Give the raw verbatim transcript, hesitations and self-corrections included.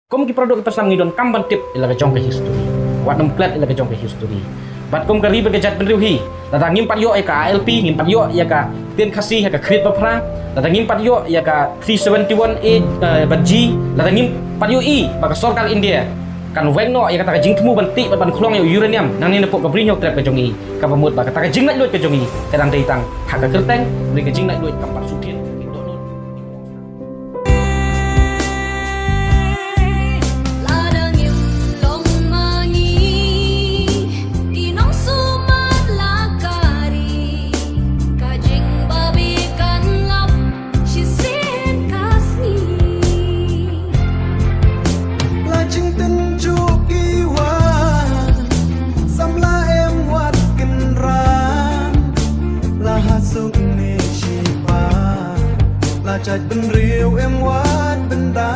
Kum ki para doh ki para snam ngi donkam ban tip ïa la ka jong ka history. Wat nym klet ïa la ka jong ka history. Bad kum ka ri bad ka jaitbynriew hi, lada ngim pat ïoh ïa ka I L P, ngim pat ïoh ïa ka ktien Khasi ha ka khriat ba phra, lada ngim pat ïoh ïa ka three seventy-one A, eh, bad G, lada ngim pat ïohi ba ka sorkar India kan weng noh ïa kata ka jingthmu ban tih bad ban khlong ïa u uranium nangne napoh ka Bri Hynñiewtrep ka jong ngi, kaba mut ba kata ka jinglaitluid ka jong ngi ka dang dei tang ha ka kyrteng, hynrei ka jinglaitluid kam pat sngewthuh. Lada ngim long ma ngi ki nongsumat la ka ri, ka jingbabe kan lap shisien ka sngi. La jingtynjuh ki wan, samla em wat kynran, la ha suk ne shipa, la jaitbynriew em wat bynta.